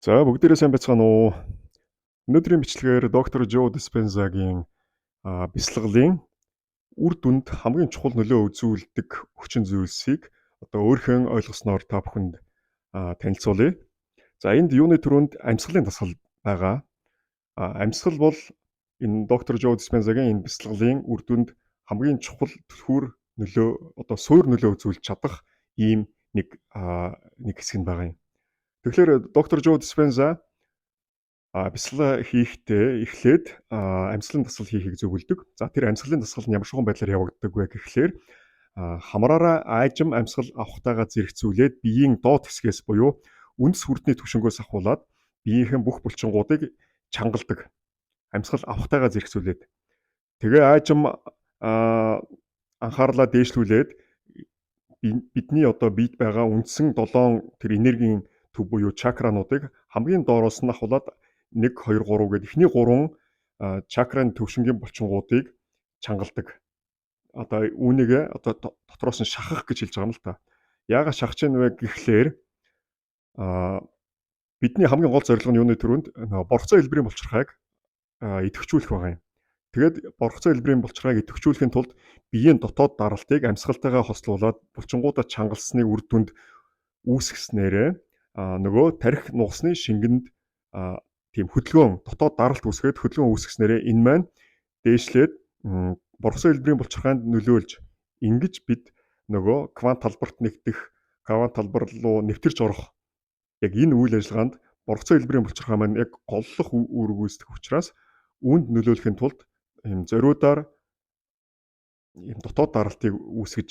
За, бүгдээрээ сайн байцгаана уу? Өнөөдрийн бичлэгээр доктор Жо Диспензагийн бясалгалын үр дүнд хамгийн чухал нөлөө үзүүлдэг хүчин зүйлсийг одоо өөрийнхөө ойлгосноор та бүхэнд танилцуулъя. За, энд юуны түрүүнд амьсгалын дасгал байгаа. Амьсгал бол энэ доктор Жо Диспензагийн энэ бясалгалын үр дүнд хамгийн чухал түлхүүр нөлөө, одоо суур нөлөө үзүүлж чадах ийм нэг хэсэг нь байгаа юм. Тэгэхээр доктор Жо Диспенза бясалгал хийхдээ эхлээд амьсгалын дасгал хийхийг зөвлөдөг. За, тэр амьсгалын дасгал нь ямар шугам байдлаар явагддаг вэ гэхлээр хамраараа аажим амьсгал авахтайгаа зэрэгцүүлээд биеийн доод хэсгээс буюу үндэс хүрдний түвшингөөс ахуулаад биеийнхэн бүх булчингуудыг чангалдаг. Амьсгал авахтайгаа зэрэгцүүлээд. Тэгээ аажим анхаарлаа дээшлүүлээд бидний одоо биед байгаа үндсэн 7 тэр энергийн төв буюу чакрануудыг хамгийн доороос нь ахуулаад 1 2 3 гэдэг эхний 3 чакраны төвшингийн булчингуудыг чангалдаг. Одоо үүнийг одоо дотроос нь шахах гэж хэлж байгаа юм л та. Яагаад шахаж гин вэ гэхлээр бидний хамгийн гол зорилго нь юуны түрүүнд боргоцоо хэлбэрийн булчирхайг идэвхжүүлэх байгаа юм. Тэгээд боргоцоо хэлбэрийн булчирхайг идэвхжүүлэхийн тулд биеийн дотоод даралтыг амьсгалтайгаа хослуулад булчингуудаа чангалсныг үр дүнд үүсгэснээрээ нөгөө тархи нугасны шингэнд тийм хөдөлгөөн, дотоод даралт үүсгээд, хөдөлгөөн үүсгэснээрээ энэ маань дээшлээд боргоцоо хэлбэрийн булчирхайнд нөлөөлж, ингэж бид нөгөө квант талбарт нэгдэх, квант талбар руу нэвтэрч орох яг энэ үйл ажиллагаанд боргоцоо хэлбэрийн булчирхай маань яг голлох үүрэг гүйцэтгэх учраас үүнд нөлөөлөхийн тулд ийм зориудаар ийм дотоод даралтыг үүсгэж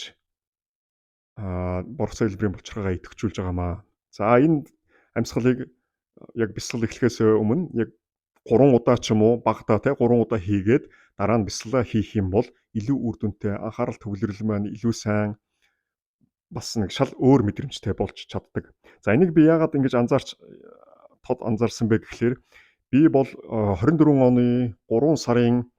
боргоцоо хэлбэрийн булчирхайгаа идэвхжүүлж байгаамаа. За, энэ амьсгалыг яг бясалгал эхлэхээс өмнө яг 3 удаа ч юм уу багадаа те 3 удаа хийгээд дараа нь бясалгалаа хийх юм бол илүү үр дүнтэй, анхаарал төвлөрөл маань илүү сайн, бас нэг шал өөр мэдрэмжтэй болж чаддаг. За, энийг би яагаад ингэж анзаарч тод анзаарсан бэ гэхлээр би бол 24 оны 3 сарын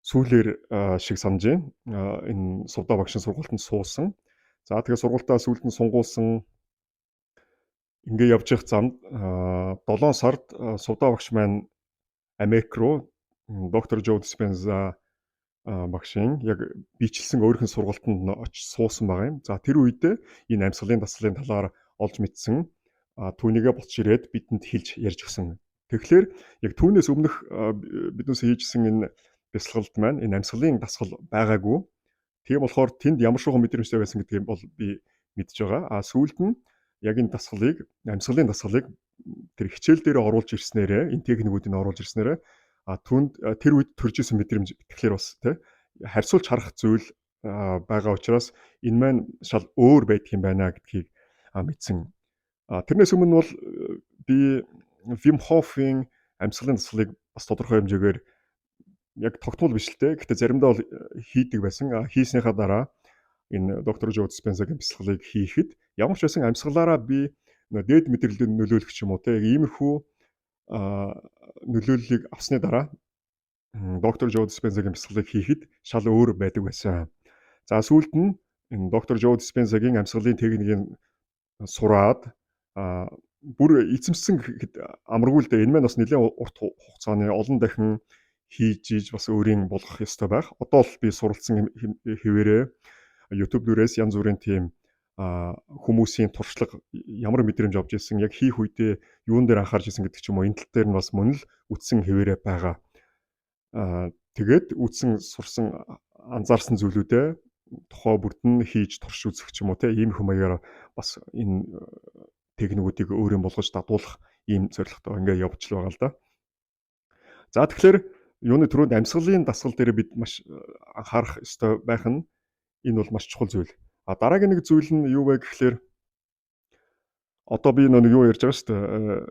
сүүлээр шиг санаж байна. Энэ Сувдаа багшийн сургуультанд суусан. За, тэгээ сургуультаа сүүлд нь сунгуулсан, ингээ явж явах замд 7 сард Сувдаа багш маань Америк руу доктор Жо Диспенза багшийн яг бичлсэн өөрийнх нь сургалтанд очиж суусан байгаа юм. За, тэр үедээ энэ амьсгалын дасгалын талаар олж мэдсэн. Түүнийгээ буцаж ирээд бидэнд хэлж ярьж өгсөн. Тэгэхээр яг түүнээс өмнөх биднээс хийжсэн энэ бясалгалд маань энэ амьсгалын дасгал байгаагүй. Тийм болохоор тэнд ямар шугам мэдрэмжтэй байсан гэдгийг бол би мэдж байгаа. А сүүлд нь яг энэ дасгалыг, амьсгалын дасгалыг тэр хичээл дээр оруулж ирснээрээ, энэ техникүүдийг оруулж ирснээрээ түүнд тэр үед төрж исэн мэдрэмж тэгэхээр бас тий харьцуулж харах зүйл байгаа учраас энэ маань шал өөр байдаг юм байна гэдгийг мэдсэн. Тэрнээс өмнө бол би Wim Hof-ийн амьсгалын дасгалыг бас тодорхой хэмжээгээр яг тогтмол биш л дээ. Гэхдээ заримдаа бол хийдэг байсан. Хийснийхаа дараа энэ доктор Жо Диспензагийн бясалгалыг хийхэд ямар ч байсан амьсгалаараа би дээд мэдрэлд нөлөөлөх ч юм уу те яг иймэрхүү нөлөөллийг авсны дараа доктор Жо Диспензагийн бясалгалыг хийхэд шал өөр байдаг байсан. За, сүүлд нь энэ доктор Жо Диспензагийн амьсгалын техникийг сураад бүр эзэмшсэн гэхэд амаргүй л дээ. Энэ маань бас нэлээд урт хугацааны олон дахин хийж иж бас өөрийн болгох ёстой байх. Одоо л би суралцсан хэвээрээ YouTube дээрээс янз бүрийн тийм хүмүүсийн туршлага, ямар мэдрэмж авч ирсэн, яг хийх үедээ юун дээр анхаарч ирсэн гэдэг ч юм уу, энэ тал дээр нь бас мөн л үтсэн хэвээрээ байгаа. Тэгээд үтсэн, сурсан, анзаарсан зүйлүүдээ тухай бүрд нь хийж турш үзэх ч юм уу те ийм маягаар бас энэ техникүүдийг өөрийн болгож дадуулах ийм зорилготой ингээ явж л байгаа л да. За, тэгэхээр юуны түрүүнд амьсгалын дасгал дээр бид маш анхаарах ёстой байх нь энэ бол маш чухал зүйл. А дараагийн нэг зүйл нь юу вэ гэхлээр одоо би нэг юу ярьж байгаа шүү дээ.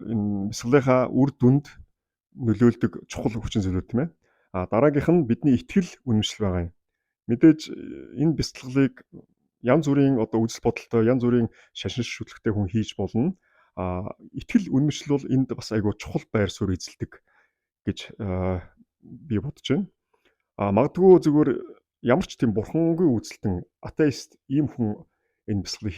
Энэ бясалгалынхаа үр дүнд нөлөөлдөг чухал хүчин зүйлүүд, тийм ээ. А дараагийнх нь бидний итгэл үнэмшил байгаа юм. Мэдээж энэ бясалгалыг янз бүрийн одоо үзэл бодолтой, янз бүрийн шашин шүтлэгтэй хүн хийж болно. А итгэл үнэмшил бол энд бас айгүй чухал байр суурь эзэлдэг гэж би бодож байна. А магадгүй зүгээр ямар ч тийм бурхангүй үзэлтэн, атеист ийм хүн энэ бясалгалыг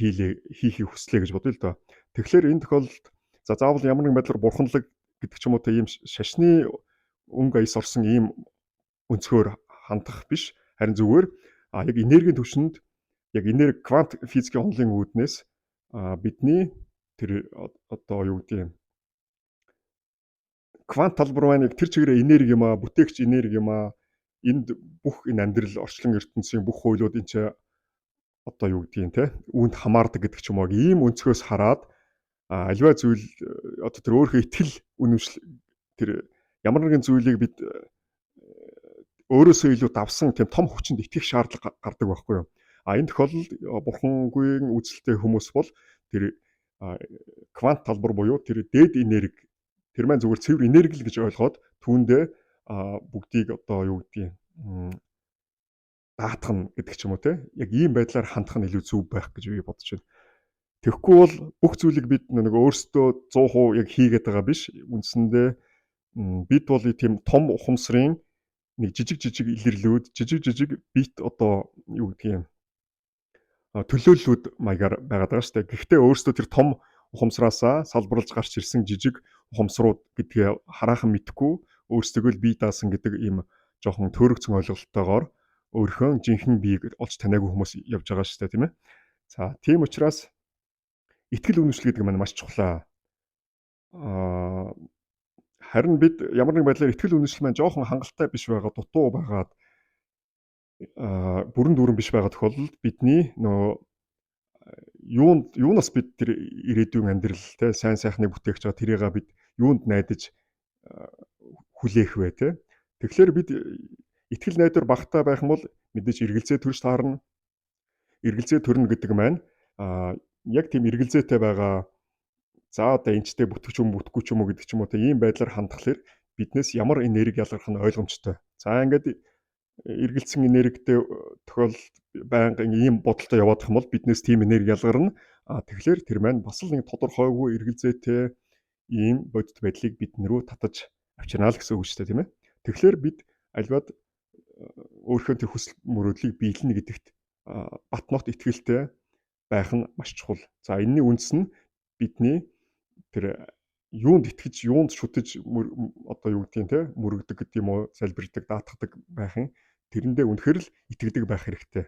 хийхийг хүслээ гэж бодъё л доо. Тэгэхээр энэ тохиолдолд За, заавал ямар нэгэн байдлаар бурханлаг гэдэг ч юм уу те, ийм шашны өнгө аяс орсон ийм өнцгөр хандах биш. Харин зүгээр яг энергийн түвшинд, яг энерги, квант физикийн онолын үүднээс бидний тэр одоо юу гэдэг юм, квант талбар маань яг тэр чигээр энерги юм аа, бүтээгч энерги юм аа. Энд бүх энэ амьдрал, орчлон ертөнцийн бүх хуйлууд энэ ч одоо юу гэдгийг те, үүнд хамаардаг гэдэг ч юм уу, ийм өнцгөөс хараад аливаа зүйл, одоо тэр өөрийнхөө итгэл үнэмшил, тэр ямар нэгэн зүйлийг бид өөрөөсөө илүү давсан тийм том хүчинд итгэх шаардлага гардаг байхгүй юу? А энэ тохиолдолд бурхангүй үзэлтэй хүмүүс бол тэр квант талбар буюу тэр дээд энерги, тэр маань зүгээр цэвэр энерги л гэж ойлгоод түүндээ бүгдийг одоо юу гэдгийг даатгана гэдэг ч юм уу те. Яг ийм байдлаар хандах нь илүү зөв байх гэж би бодож байна. Тэгэхгүй бол бүх зүйлийг бид нэг өөрсдөө 100% яг хийгээд байгаа биш. Үндсэндээ бид бол тийм том ухамсарын нэг жижиг жижиг илэрлүүд, жижиг жижиг бит, одоо юу гэдгийг төлөөллүүд маягаар байгаад байгаа шүү дээ. Гэхдээ өөрсдөө тэр том ухамсараасаа салбарлаж гарч ирсэн жижиг ухамсрууд гэдгээ хараахан мэдэхгүй, өөрсдөө л бие даасан гэдэг ийм жоохон төөрөгцөн ойлголттойгоор өөрийнхөө жинхэнэ биеийг олж таниагүй хүмүүс явж байгаа шүү дээ, тийм ээ. За, тийм учраас итгэл үнэмшил гэдэг маань маш чухлаа. Харин бид ямар нэг байдлаар итгэл үнэмшил маань жоохон хангалттай биш байгаа, дутуу байгаад, бүрэн дүүрэн биш байгаа тохиолдолд бидний нөгөө юунд юунаас бид тэр ирээдүйн амьдрал те, сайн сайхныг бүтээх байгаа тэрийг бид юунд найдаж хүлээх вэ те? Тэгэхээр бид итгэл найдвар багатай байх юм бол мэдээж эргэлзээ төрж таарна. Эргэлзээ төрнө гэдэг маань яг тийм эргэлзээтэй байгаа, за, одоо энэчтэй бүтгэж юм, бүтэхгүй ч юм уу гэдэг ч юм уу те, ийм байдлаар хандхалаар биднээс ямар энерги ялгарх нь ойлгомжтой. За, ингээд эргэлцсэн энергитэй тохиол байнга ийм бодолтой яваадах юм бол биднээс тийм энерги ялгарна. А тэгэхээр тэр маань бас л нэг тодорхойгүй эргэлзээтэй ийм бодит байдлыг бид нэрүү татаж авчирна л гэсэн үг шүү дээ, тийм ээ. Тэгэхээр бид аливаад өөрийнхөө тэр хүсэл мөрөөдлийг биелнэ гэдэгт бат нот итгэлтэй байх нь маш чухал. За, энэний үндэс нь бидний тэр юунд итгэж, юунд шүтэж, одоо юу гэдгийг те, мөрөгдөг гэдэг юм уу, залбирдаг, даатгадаг байх юм. Тэрэндээ үнэхээр л итгэдэг байх хэрэгтэй.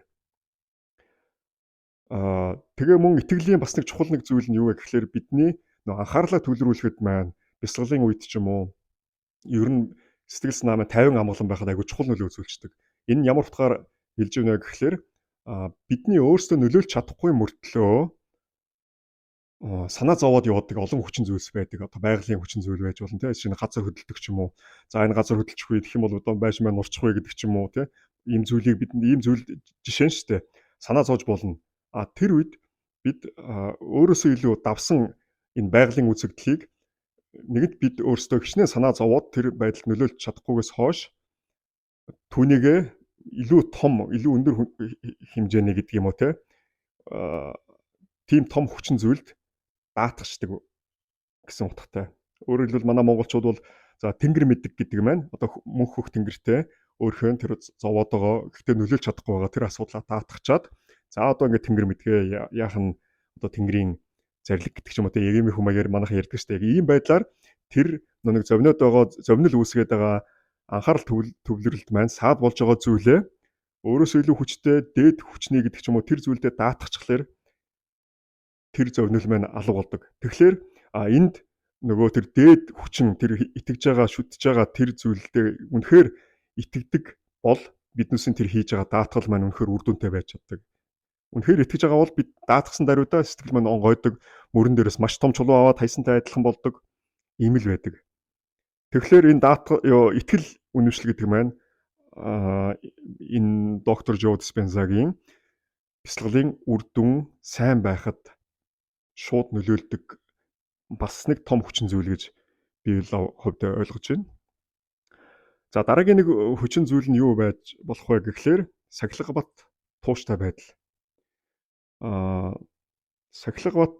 Тэгээ мөн итгэлийн бас нэг чухал нэг зүйл нь юу вэ гэхлээр бидний нөө анхаарлаа төвлөрүүлэхэд маань бясалгалын үед ч юм уу, ер нь сэтгэл санаа маань 50 амгалан байхад айгүй чухал нөлөө үзүүлждэг. Энэ нь ямар утгаар хэлж байна вэ гэхлээр бидний өөрсдөө нөлөөлж чадахгүй мөртлөө санаа зовоод яваадаг олон хүчин зүйлс байдаг. Одоо байгалийн хүчин зүйл байж болно те. Жишээ нь газар хөдөлдөг ч юм уу. За, энэ газар хөдөлчихгүй гэх юм бол одоо байшин маань нурчихгүй гэдэг ч юм уу те. Ийм зүйлийг бид, ийм зүйл жишээ нь шүү дээ. Санаа зовж болно. А тэр үед бид өөрөөсөө илүү давсан энэ байгалийн үзэгдлийг нэгд бид өөрсдөө хичнээн санаа зовоод тэр байдалд нөлөөлж чадахгүйгээс хойш түүнийгээ илүү том, илүү өндөр хэмжээний гэдэг юм уу те. Тийм том хүчин зүйлд даатгачдаг гэсэн утгатай. Өөрөөр хэлбэл, манай монголчууд бол за, тэнгэр мэддэг гэдэг маань одоо мөнх хөх тэнгэртэй өөрийнхөө тэр зовоод байгаа, гэхдээ нөлөөлж чадахгүй байгаа тэр асуудлаа даатгачаад, за, одоо ингээд тэнгэр мэдгээ, яах нь, одоо тэнгэрийн зарлиг гэдэг ч юм уу те, яг ийм их маягаар манайхан ярьдаг шүү дээ. Яг ийм байдлаар тэр нэг зовноод байгаа, зовнил үүсгээд байгаа анхаарал төвлөрөлт маань саад болж байгаа зүйлээ өөрөөсөө илүү хүчтэй дээд хүчний гэдэг ч юм уу, тэр зүйлдээ даатгачихлаар тэр зовнил маань алга болдог. Тэгэхээр энд нөгөө тэр дээд хүчин, тэр итгэж байгаа, шүтэж байгаа тэр зүйлдээ үнэхээр итгэдэг бол биднээсийн тэр хийж байгаа даатгал маань үнэхээр үр дүнтэй байж чаддаг. Үнэхээр итгэж байгаа бол бид даатгсан даруйдаа сэтгэл маань онгойдог, мөрөн дээрээс маш том чулуу аваад хайсантай адилхан болдог ийм л байдаг. Тэгэхээр энэ даатгал, итгэл үнэмшил гэдэг маань энэ доктор Жо Диспензагийн бясалгалын үр дүн сайн байхад шууд нөлөөлдөг бас нэг том хүчин зүйл гэж би л хувьд ойлгож байна. За, дараагийн нэг хүчин зүйл нь юу байж болох вэ гэхлээр сахилга бат тууштай байдал. Сахилга бат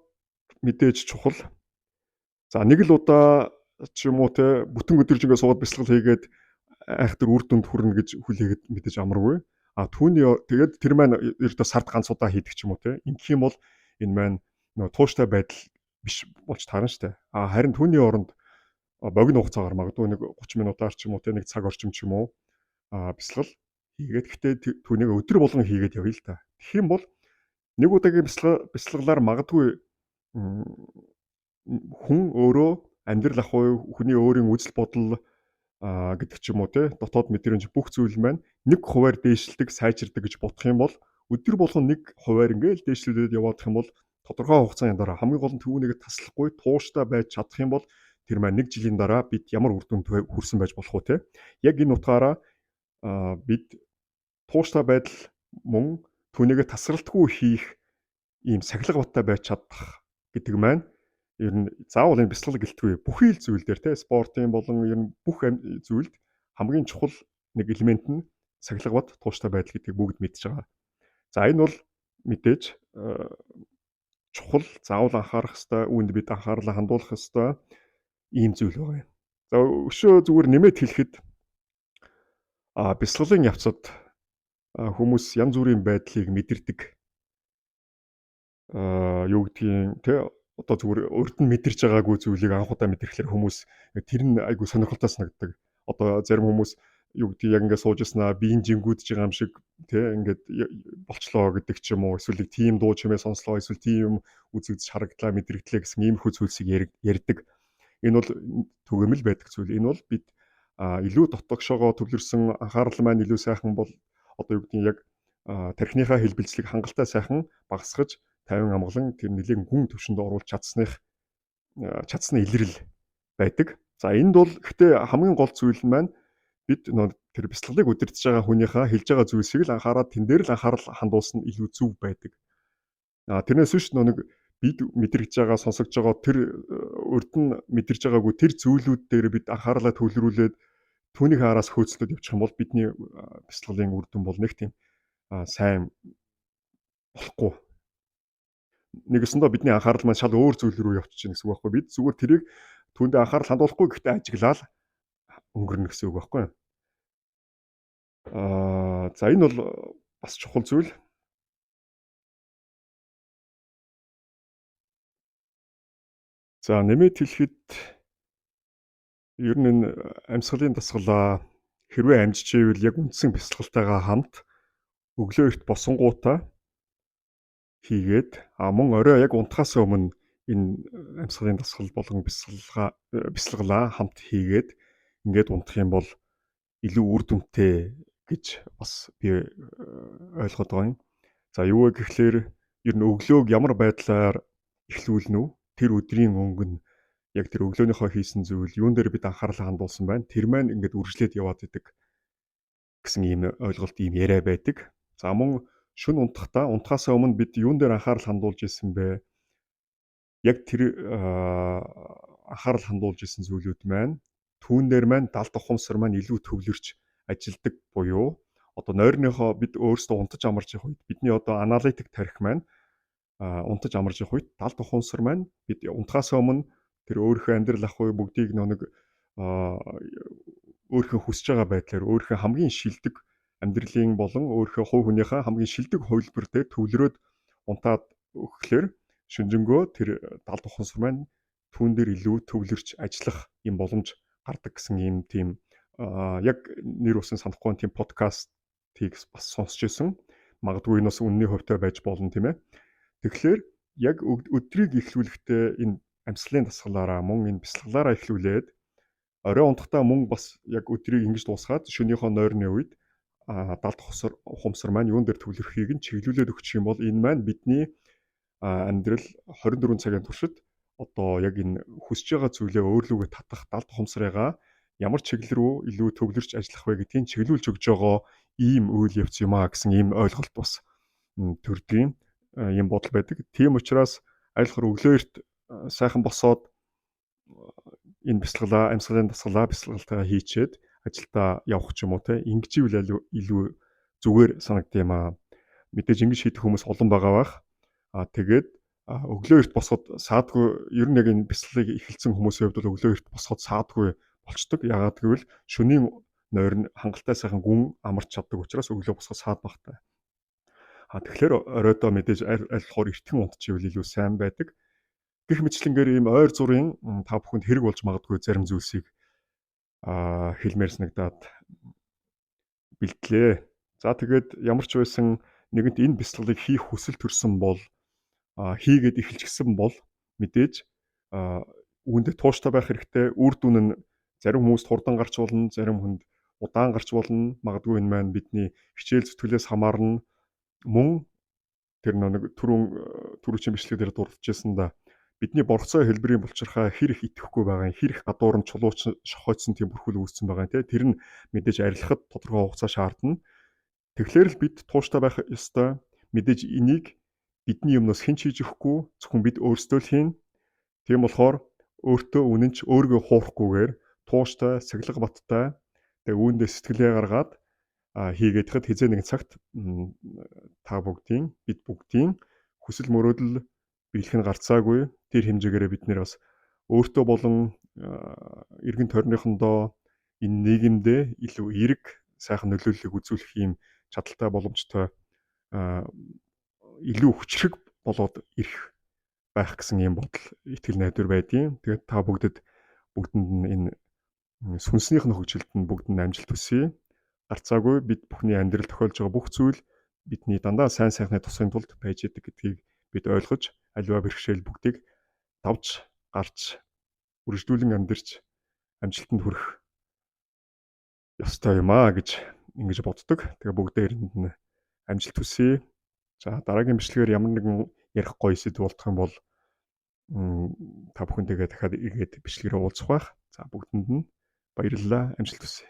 мэдээж чухал. За, нэг л удаа ч юм уу те, бүтэн өдөржингөө суугаад бясалгал хийгээд айхтар үр дүнд хүрнэ гэж хүлээгээд мэдээж амаргүй. А түүний тэгээд тэр маань ердөө сард ганц удаа хийдэг ч юм уу те. Ингэх юм бол энэ маань нөө тууштай байдал биш болж таарна штэ. А харин түүний оронд богино хугацаагаар магадгүй нэг 30 минутаар ч юм уу те нэг цаг орчим ч юм уу бясалгал хийгээд гэхдээ түүнийг өдөр болгон хийгээд явъя л та. Тэгэх юм бол нэг удаагийн бясалгалаар магадгүй хүн өөрөө амьдрал ах уу хүний өөрийн үзэл бодол гэдэг ч юм уу те дотоод мэдрэмж бүх зүйл маань нэг хувиар дээшилдэг, сайжирдаг гэж бодох юм бол өдөр болгон нэг хувиар ингээл дээшлүүлээд яваадах юм бол тодорхой хугацааны дараа хамгийн гол нь түүнийг таслахгүй тууштай байж чадах юм бол тэр маань нэг жилийн дараа бид ямар үр дүнд хүрсэн байж болох вэ те. Яг энэ утгаараа бид тууштай байдал мөн түүнийгээ тасралтгүй хийх ийм сахилга баттай байж чадах гэдэг маань ер нь заавал энэ бясалгал гэлтгүй бүхий л зүйл дээр те спортын болон ер нь бүх зүйлд хамгийн чухал нэг элемент нь сахилга бат тууштай байдал гэдгийг бүгд мэдж байгаа. За энэ бол мэдээж чухал, заавал анхаарах ёстой, үүнд бид анхаарлаа хандуулах ёстой ийм зүйл байгаа юм. За өшөө зүгээр нэмээд хэлэхэд бясалгалын явцад хүмүүс янз бүрийн байдлыг мэдэрдэг. Юу гэдгийг те одоо зүгээр урд нь мэдэрч байгаагүй зүйлийг анх удаа мэдрэхлээр хүмүүс тэр нь айгүй сонирхолтой санагддаг. Одоо зарим хүмүүс юу гэдгийг яг ингээд сууж яснаа биеийн жингүүдж байгаа юм шиг те ингээд болчлоо гэдэг ч юм уу, эсвэл тийм дуу чимээ сонслоо, эсвэл тийм үзэгдэж харагдлаа, мэдрэгдлээ гэсэн иймэрхүү зүйлсийг ярьдаг. Энэ бол түгээмэл байдаг зүйл. Энэ бол бид илүү дотогшоогоо төвлөрсөн, анхаарал маань илүү сайхан бол одоо юу гэдгийг яг тархиныхаа хэлбэлзлийг хангалттай сайхан багасгаж тайван амгалан тэр нэлээн гүн төвшөнд оруулж чадсны илрэл байдаг. За энд бол гэхдээ хамгийн гол зүйл нь маань бид нөө тэр бясалгалыг удирдах байгаа хүнийхээ хэлж байгаа зүйлсийг л анхаарал тэн дээр л анхаарал хандуулсан илүү зөв байдаг. А тэрнээс биш нөө нэг бид мэдрэгж байгаа, сонсогдож байгаа тэр урд нь мэдэрч байгаагүй тэр зүйлүүд дээр бид анхаарлаа төвлөрүүлээд түүнийг араас хөөцлөд явчих юм бол бидний бясалгалын үр дүн бол нэг тийм сайн болохгүй. Нэгэсэндээ бидний анхаарал маань шал өөр зүйл рүү явчих чинь гэсэн үг байхгүй. Бид зүгээр тэрийг түүндээ анхаарал хандуулахгүй гэхдээ ажиглаад өнгөрнө гэсэн үг байхгүй. За энэ бол бас чухал зүйл. За нэмээд хэлэхэд ер нь энэ амьсгалын дасгалаа хэрвээ амжиж ивэл яг үндсэн бясалгалтайгаа хамт өглөө эрт босонгуудаа хийгээд мөн орой яг унтахаас өмнө энэ амьсгалын дасгал болон бясалгалаа хамт хийгээд ингээд унтах юм бол илүү үр дүнтэй гэж бас би ойлгоод байгаа юм. За юу вэ гэхлээр ер нь өглөөг ямар байдлаар эхлүүлнэ үү? Тэр өдрийн өнгө нь яг тэр өглөөнийхөө хийсэн зүйл юун дээр бид анхаарлаа хандуулсан байна. Тэр маань ингээд үргэлжлээд яваад идэг гэсэн ийм ойлголт, ийм яриа байдаг. За мөн шөнө унтахдаа унтахаасаа өмнө бид юун дээр анхаарал хандуулж исэн бэ? Яг тэр анхаарал хандуулж исэн зүйлүүд маань түүн дээр маань далд ухамсар маань илүү төвлөрч ажилдаг буюу одоо нойрныхоо бид өөрсдөө унтаж амарч явах үед бидний одоо аналитик тарих маань унтаж амарч явах үед далд ухамсар маань бид унтахаасаа өмнө тэр өөрийнхөө амьдрал ах уу бүгдийг нэг өөрийнхөө хүсэж байгаа байдлаар өөрийнхөө хамгийн шилдэг амьдралын болон өөрийнхөө хувь хүнийхээ хамгийн шилдэг хувилбар дээр төвлөрөөд унтаад өгөхлөөр шүнжэнгөө тэр далд ухамсар маань түүн дээр илүү төвлөрч ажиллах юм боломж гардаг гэсэн ийм тийм яг нэр усын санахгүй тийм подкастыг бас сонсч ирсэн. Магадгүй энэ бас үнний хувьтай байж болно тийм ээ. Тэгэхээр яг өдрийг эхлүүлэхдээ энэ амьсгалын дасгалаараа мөн энэ бясалгалаараа эхлүүлээд орой унтахдаа мөн бас яг өдрийг ингэж дуусгаад шөнийхөө нойрны үед далд ухамсар маань юун дээр төвлөрөхийг нь чиглүүлээд өгчих юм бол энэ маань бидний амьдрал 24 цагийн туршид одоо яг энэ хүсэж байгаа зүйлээ өөрлөгөө татах далд ухамсарыгаа ямар чиглэл рүү илүү төвлөрч ажиллах вэ гэдгийг чиглүүлж өгж байгаа ийм үйл явц юм а гэсэн ийм ойлголт бас төрдөг юм бодол байдаг. Тийм учраас айлхар өглөө эрт сайхан босоод энэ бясалгалаа, амьсгалын дасгалаа бясалгалтайгаа хийчээд ажилдаа явах ч юм уу те ингэж ивэл илүү зүгээр санагдсан юм аа. Мэдээж ингэж хийдэг хүмүүс олон байгаа бах. А тэгээд өглөө эрт босоход саадгүй, ер нь яг энэ бясалгалыг эхэлсэн хүмүүсийн хувьд бол өглөө эрт босоход саадгүй болчдөг. Яагаад гэвэл шөнийн нойр нь хангалттай сайхан гүн амарч чаддаг учраас өглөө босоход саад багтай. А тэгэхээр оройдоо мэдээж аль болохоор эртхэн унтчихвал илүү сайн байдаг. Гэх мэтлэнгээр ийм ойр зургийн та бүхэнд хэрэг болж магадгүй зарим зүйлсийг хэлмээр санагдаад бэлтлээ. За, тэгээд ямар ч байсан нэгэнт энэ бясалгалыг хийх хүсэл төрсөн бол, хийгээд эхэлчихсэн бол мэдээж үүндээ тууштай байх хэрэгтэй. Үр дүн нь зарим хүмүүст хурдан гарч болно, зарим хүнд удаан гарч болно. Магадгүй энэ маань бидний хичээл зүтгэлээс хамаарна. Мөн тэр нэг түрүүн түрүүчийн бичлэг дээр дурдж байсан да, бидний борцоо хэлбэрийн булчирхай хэр их идэхгүй байгаа юм, хэр их гадуур нь чулууч шохойцсон тийм бүрхүүл үүссэн байгаа юм те. Тэр нь мэдээж арилгахад тодорхой хугацаа шаардна. Тэгэхээр л бид тууштай байх ёстой. Мэдээж энийг бидний өмнөөс хэн ч хийж өгөхгүй, зөвхөн бид өөрсдөө л хийнэ. Тийм болохоор өөртөө үнэнч, өөрийгөө хуурахгүйгээр тууштай, сахилга баттай, тэгээ үүндээ сэтгэлээ гаргаад хийгээд хад хэзээ нэгэн цагт та бүгдийн, бид бүгдийн хүсэл мөрөөдөл биелэх нь гарцаагүй. Тэр хэмжээгээрээ бид нэр бас өөртөө болон эргэн тойрныхондоо, энэ нийгэмдээ илүү эерэг, сайхан нөлөөллийг үзүүлэх ийм чадaltaй, боломжтой, илүү хүчрэг болоод ирэх байх гэсэн ийм бодол, итгэл найдвар байдгийн. Тэгээд та бүгдэд, бүгдэнд нь энэ сүнснийх нь хөгжилд нь бүгд нь амжилт хүсье. Гарцаагүй бид бүхний амьдрал тохиолж байгаа бүх зүйл бидний дандаа сайн сайхны тусахын тулд байж идэг гэдгийг бид ойлгож, аливаа бэрхшээл бүгдийг давж гарч, үргэлжлүүлэн амьдарч амжилтанд хүрэх ёстой юм аа гэж ингэж боддог. Тэгээ бүгдээрэнд нь амжилт хүсье. За, дараагийн бичлэгээр ямар нэгэн ярих гоё сэдв болдох юм бол та бүхэнтэйгээ дахиад эргээд бичлэгээр уулзах байх. За, бүгдэнд нь баярлалаа. Амжилт хүсье.